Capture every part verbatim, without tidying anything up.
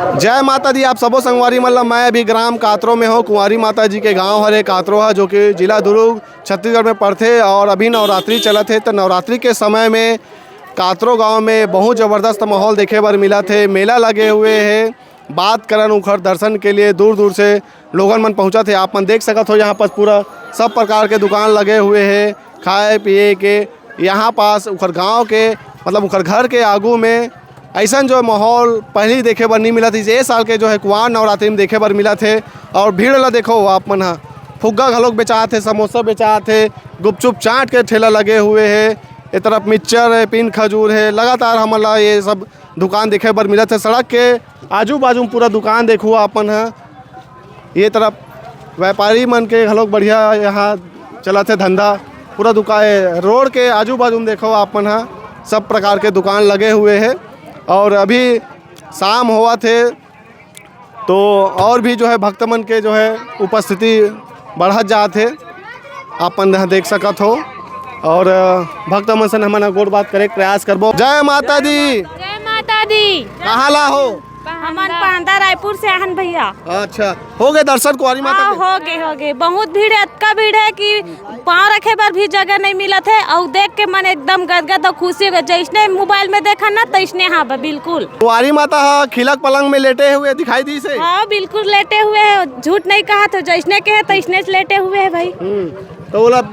जय माता दी, आप सबो संगवारी मन ला। मैं अभी ग्राम कातरो में हूँ। कुंवारी माता जी के गांव हरे कातरो है, जो कि जिला दुर्ग, छत्तीसगढ़ में पड़थे। और अभी नवरात्रि चलत हे, तो नवरात्रि के समय में कातरो गांव में बहुत जबरदस्त माहौल देखे बर मिलत हे। मेला लगे हुए हे। बात करन उखर दर्शन के लिए दूर दूर से लोगन मन पहुंचत हे। आप मन देख सकत हो, यहाँ पास पूरा सब प्रकार के दुकान लगे हुए हे, खाए पिए के। यहाँ पास उखर गांव के, मतलब उखर घर के आगू में ऐसन जो माहौल पहली देखे बर नहीं मिलत हे, ए साल के जो है कुंवार नवरात्रि में देखे बर मिलत हे। और भीड़ ला देखो आप मन ह, फुग्गा घलोक बेचात हे, समोसा बेचात हे, गुपचुप चाट के ठेला लगे हुए हे, ए तरफ मिक्सचर हे, पिन खजूर हे। लगातार हमन ला ये सब दुकान देखे बर मिलत हे। सड़क के आजू बाजू में पूरा दुकान देखो आप मन ह। ये तरफ व्यापारी मन के घलोक बढ़िया यहाँ चलत हे धंधा। पूरा दुकान, रोड के आजू बाजू में देखो आप मन ह, सब प्रकार के दुकान लगे हुए हे। और अभी शाम होवत हे, तो और भी जो है भक्त मन के जो है उपस्थिति बढ़त जात हे, आप मन यहाँ देख सकत हो। और, अ, भक्त मन से हमन ह गोठ बात करे के प्रयास करबो। जय माता दी। जय माता दी। कहाँ ला हो? हमन पांदा रायपुर से आहन भैया। अच्छा, हो गए दर्शन कुंवारी माता हाँ, के? हो गए, हो गए। बहुत भीड़ है, इतना भीड़ है कि पाँव रखे बर भी जगह नहीं मिलत है। और देख के मन एकदम गदगद और खुशी हो गए। जैसने मोबाइल में देखा ना, तैसने हाँ बा, बिल्कुल। कुंवारी माता ह खिलक पलंग में लेटे हुए दिखाई दी से? हाँ, बिल्कुल लेटे हुए है, झूठ नहीं कहा तो जैसने के है तैसने से लेटे हुए है भाई। हम्म, तो ओला, अ,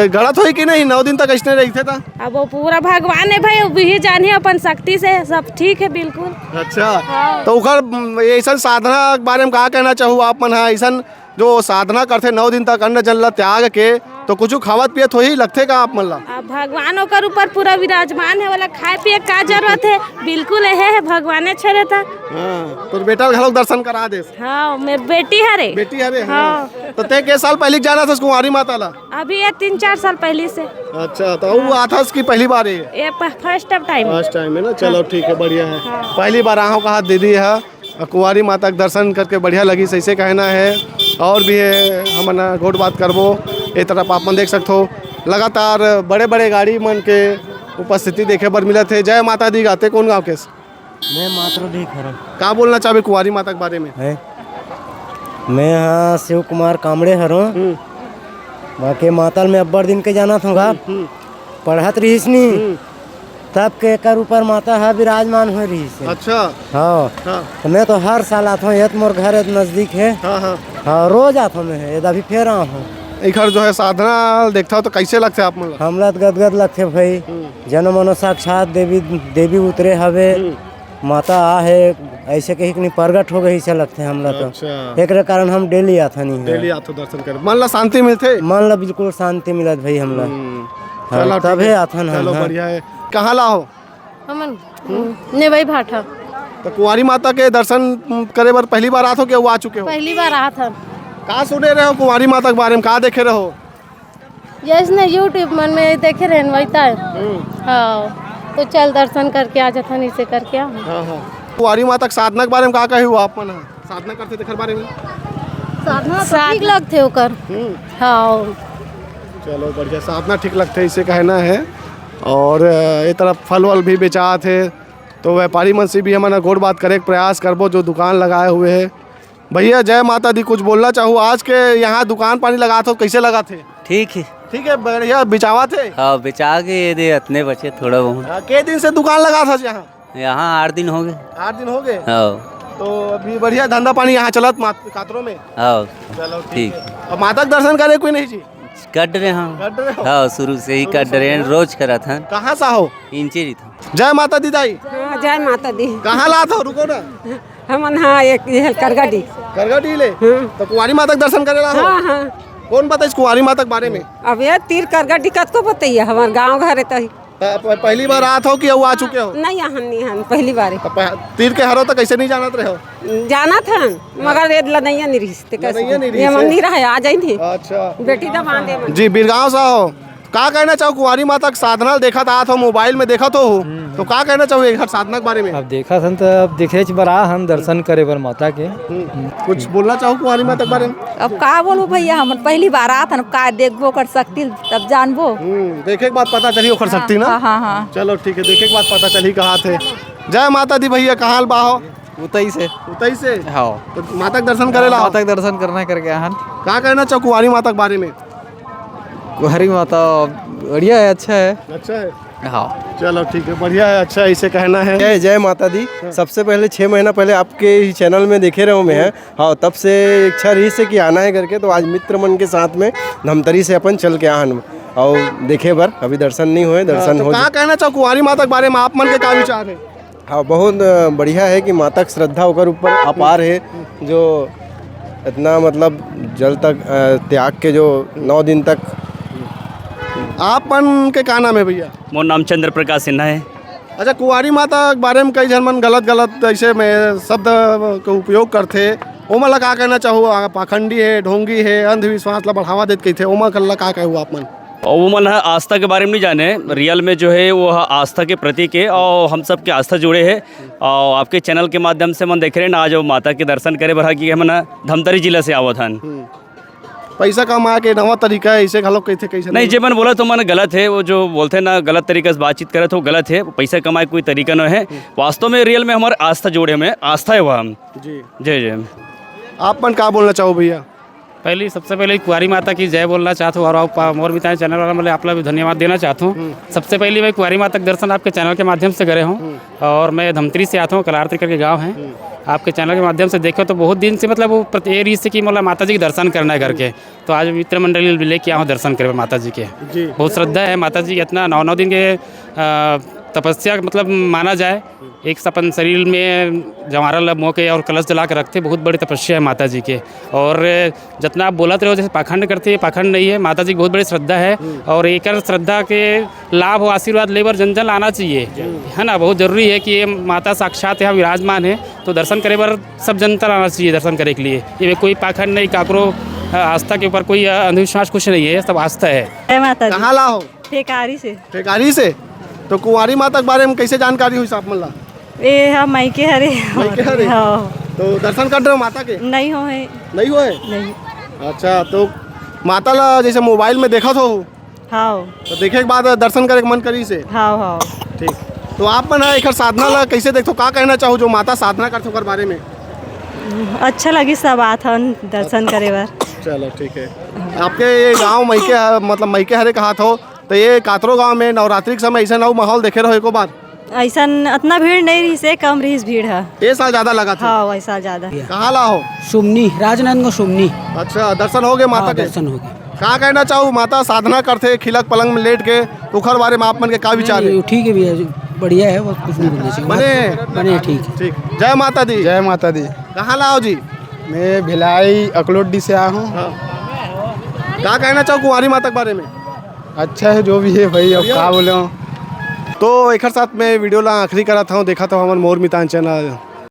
गड़त होई कि नहीं, नौ दिन तक ऐसने रहिथे त? अब वो पूरा भगवान है भाई, वो भी जानिए अपन शक्ति से, सब ठीक है बिल्कुल। अच्छा, हाँ। तो ओकर, अम, ऐसन साधना के बारे में का कहना चाहू आप मन ह? ऐसन जो साधना करथे नौ दिन तक अन्न जल ला त्याग के, तो कुछ खावत पियत होही लगथे का आप मन ला? अब भगवान ओकर ऊपर पूरा विराजमान है, वाला खाए पिए का जरूरत है, बिल्कुल यह है भगवाने छे रहता। हाँ, तो बेटा घलोक दर्शन करा देस। हाँ, मैं बेटी हरे। बेटी हरे, हाँ। हाँ। तो ते के साल पहली जाना था कुंवारी माता ला? अभी ये तीन चार साल पहले से। अच्छा, तो वो आथस की पहली बार है? ये फर्स्ट टाइम। फर्स्ट टाइम है ना, चलो हाँ। ठीक है, बढ़िया है। हाँ। पहली बार आहो कहा दीदी है, कुंवारी माता के दर्शन करके बढ़िया लगी, सही से कहना है। और भी है, हमन गोठ बात करबो। ए तरफ आप मन देख सकत हो, लगातार बड़े-बड़े गाड़ी मन के उपस्थिति देखे बर मिलत हे। जय माता दी, गाते कौन गाँव के? मैं मात्र नहीं खरम। का बोलना चाहबे कुंवारी माता के बारे में? है, मैं हाँ शिव कुमार कामड़े हरों। हम्म। बाकी मातल में अब्बड़ दिन के जाना था गा। हम्म। पढ़त रहिस नी, हम्म। तब के एकर ऊपर माता ह विराजमान होए रहिस हे। अच्छा। हाँ। हाँ। तो मैं तो हर साल आथों, ये तो मोर घर नजदीक है। हाँ, हाँ। हाँ, रोज आथों मैं, ये अभी फेर आहों। एकर जो है साधना देखता हो तो कैसे लगते आप मन ला? हमला तो गदगद लगते भाई। हम्म। जनो मनो साक्षात देवी, देवी उतरे हवे। हम्म। माता आ हे, ऐसे कही कि नहीं, प्रगट हो गई, ऐसे लगथे हमला तो। अच्छा। एकरे कारण हम डेली आथन ही डेली आथो दर्शन करे। मन ला शांति मिलथे? मन ला बिल्कुल शांति मिलत भाई हमला। हम्म। हाँ, चलो, ठीक तभे है। आथन हम, चलो, हाँ। बढ़िया है। कहाँ ला हो? हमन हम्म। नेवई भाठा। तो कुंवारी माता के दर्शन करे बर पहली बार आथो कि वो आ चुके हो? पहली बार आथन। का सुने रहे हो कुंवारी माता के बारे में, का देखे रहो? जैसने YouTube मन में देखे रहेन, वही ताय। हम्म। हाँ, तो चल दर्शन करके आ जाथन, इसे करके आ। हाँ, हाँ। कुंवारी माता के साधना के बारे में का कहे हो आप मन ह? साधना करथे तेखर बारे में? साधना तो साध- ठीक लगथे ओकर। हम्म। हाँ। चलो बढ़िया, साधना ठीक लगथे, इसे कहना है। और, अ, ये तरफ फल वल भी बेचात हे, तो व्यापारी मन से भी हमन ह गोठ बात करे के प्रयास करबो, जो दुकान लगाए हुए हे। भैया, जय माता दी, कुछ बोलना चाहू? आज के यहाँ दुकान पानी लगात हो, कैसे लगात हे? ठीक है। ठीक है, बढ़िया बिचावत हे? हाँ, बिचा के ये दे, अतने बचे थोड़ा बहुत। हाँ, के दिन से दुकान लगात हस यहाँ? यहाँ आठ दिन हो गए। आठ दिन हो गए? हाँ। तो अभी बढ़िया धंधा पानी यहाँ चलत मात-, कातरों में? हाँ। चलो, ठीक ठीक। है। अब माता के दर्शन करे कोई नहीं जी? कर रहे हैं। कर रहे हो? हाँ, शुरू से ही शुरू कर से रहे हैं, ही? रोज करत हैं। कहाँ से हो? इंचेरी था। जय माता दी दाई। हाँ, जय माता दी। कहाँ ला था, रुको ना। हमन हाँ, एक ये करगटी। करगटी ले? हाँ। तो कुंवारी माता के दर्शन करे ला हो? हाँ, हाँ। कौन बताइस कुंवारी माता के बारे में? अब ये तीर करगटी कतको बताइए, हमार गाँव घर है तही। त-, प-, पहली बार आत हो कि अउ आ चुके हो? नहीं, यहाँ नहीं, हम पहली बार है। तो प-, तीर के हरो तो कैसे नहीं जानत रहे हो? जानत हन, मगर ये लदइया नहीं रहिस, ते कैसे लदइया नहीं ये रहिस, मन नहीं रहे, आ जाई थी। अच्छा। बेटी तो बांधे मन। जी, बीरगांव से हो। का कहना चाहो, कुंवारी माता के साधना देखत आत हो, मोबाइल में देखत हो, हम्म। तो का कहना चाहो एक साधना के बारे में? अब देखत हन तो अब देखे बर आ हन दर्शन करे बर माता के। हम्म। कुछ बोलना चाहो कुंवारी माता के बारे में? अब का बोलू भैया, हम पहली बार आत हन, अब का देखबो ओकर शक्ति, तब जानबो। हम्म, देखे के बाद पता चली ओकर हाँ, शक्ति ना? हाँ, हाँ, हाँ। चलो ठीक है, देखे के बाद पता चली कहा थे। जय माता दी भैया, कहाँ बा हो? उतई से। उतई से? हाँ। तो माता के दर्शन करे ला? माता के दर्शन करना है करके आहन। का कहना चाहो कुंवारी माता के बारे में? कुंवारी माता बढ़िया है, अच्छा है। अच्छा है। हाँ। चलो ठीक है, बढ़िया है, अच्छा है, इसे कहना है। जय, जय माता दी। हाँ। सबसे पहले छः महीना पहले आपके ही चैनल में देखे रहे हूँ मैं। हाँ, तब से इच्छा रही से कि आना है करके, तो आज मित्र मन के साथ में धमतरी से अपन चल के आहन और देखे बर। अभी दर्शन नहीं हुए, हाँ, दर्शन तो हो का जा- कहना चाहो कुंवारी माता के बारे में, आप मन के का विचार है? हाँ, बहुत, अ, बढ़िया है कि माता के श्रद्धा ओकर ऊपर अपार है, जो इतना मतलब जल तक, अ, त्याग के जो नौ दिन तक। आप मन के का नाम है भैया? मोर नाम चंद्र प्रकाश सिन्हा है। अच्छा, कुंवारी माता के बारे में कई झन मन गलत गलत ऐसे में शब्द के उपयोग करथे, ओमन ला का कहना चाहो? आ, पाखंडी है, ढोंगी है, अंधविश्वास ला बढ़ावा देत कहिथे, ओमन ला का कहो आप मन? और वो मन ह आस्था के बारे में नहीं जाने, रियल में जो है वो ह आस्था के प्रतीक है और हम सबके आस्था जुड़े है। और आपके चैनल के माध्यम से मन देख रहे हैं ना, आज वो माता के दर्शन करे बर ह कि हमन ह धमतरी जिला से आवत हन। हम्म। पैसा कमाए के नवा तरीका है, इसे घलो कहिथे, कैसे नहीं, नहीं? जे मन बोला तो मन गलत है, वो जो बोलते हैं ना गलत तरीका से बातचीत करे तो गलत है, पैसा कमाए कोई तरीका नहीं है। वास्तव में रियल में हमारे आस्था जोड़े में आस्था है वह हम। जी। जय जय। आप मन का बोलना चाहो भैया? पहली सबसे पहले कुंवारी माता की जय बोलना चाहता हूँ और आप, मोर मितान चैनल वाला मतलब आप लोग भी धन्यवाद देना चाहता हूँ। हम्म। सबसे पहले मैं कुंवारी माता के दर्शन आपके चैनल के माध्यम से करे हूँ हम्म। और मैं धमतरी से आता हूँ, कलारती करके गाँव है। हम्म। आपके चैनल के माध्यम से देखो तो बहुत दिन से मतलब वो प्रति-, ये रही से कि मतलब माता जी के दर्शन करना है करके, तो आज मित्र मंडली भी लेके आया हूँ दर्शन करे माता जी के। जी। बहुत श्रद्धा है माता जी के, इतना नौ नौ दिन के, अ, तपस्या मतलब माना जाए। एक अपन शरीर में जवारा ला मोके और कलश जला के रखते, बहुत बड़ी तपस्या है माता जी के। और जितना आप बोलत रहे हो जैसे पाखंड करते हैं, पाखंड नहीं है, माता जी की बहुत बड़ी श्रद्धा है। हम्म। और एकर श्रद्धा के लाभ और आशीर्वाद लेबर जन जन आना चाहिए, है ना? बहुत जरूरी है कि ये माता साक्षात यहाँ विराजमान है, तो दर्शन करे बर सब जनता आना चाहिए दर्शन करे के लिए। ये कोई पाखंड नहीं, काकरो, अ, आस्था के ऊपर कोई, अ, अंधविश्वास कुछ नहीं है, सब आस्था है। जय माता दी। कहाँ ला हो? ठेकारी से। ठेकारी से? तो कुंवारी माता के बारे में कैसे जानकारी हुई आप मन ला? ए, हम मायके हरे। मायके हरे? हाँ। तो दर्शन कर रहे हो माता के? नहीं हो है। नहीं हो है? नहीं। अच्छा, तो माता ला जैसे मोबाइल में देखत हो? हाँ। तो देखे के बाद दर्शन करे के मन करी से? हाँ, हाँ। ठीक। तो आप मन ह एकर साधना ला कैसे देखथो? का कहना चाहो जो माता साधना करथे ओकर बारे में? अच्छा लगिस सब आथन दर्शन करे बर। चलो ठीक है। आपके ये गांव मइके ह-, मतलब मइके हरे कहात हो, तो ये कातरो गांव में नवरात्रि के समय ऐसा नौ माहौल देखे रहो एको बार? ऐसन अतना भीड़ नहीं रहिस हे, कम रहिस भीड़ ह। ए साल ज्यादा लगा था? हाँ, वही साल ज्यादा। कहाँ ला हो? सुमनी, राजनांदगांव सुमनी। अच्छा, दर्शन हो गए माता हाँ, के? दर्शन हो गए। का कहना चाहू, माता साधना करथे खिलक पलंग में लेट के, ओखर बारे में आप मन के का विचार नहीं, है? ठीक है भैया, बढ़िया है, बस कुछ नहीं बोलना चाहिए। बने? बने, ठीक है। ठीक, जय माता दी। जय माता दी। कहाँ ला हो जी? मैं भिलाई अकलोडी से आया हूँ। हाँ। का कहना चाहू कुंवारी माता के बारे में? अच्छा है जो भी है भाई, अब बढ़िया। का बोले हूँ। तो एकर साथ में वीडियो ला आखिरी करत हूँ, देखत हूँ हमर मोर मितान चैनल।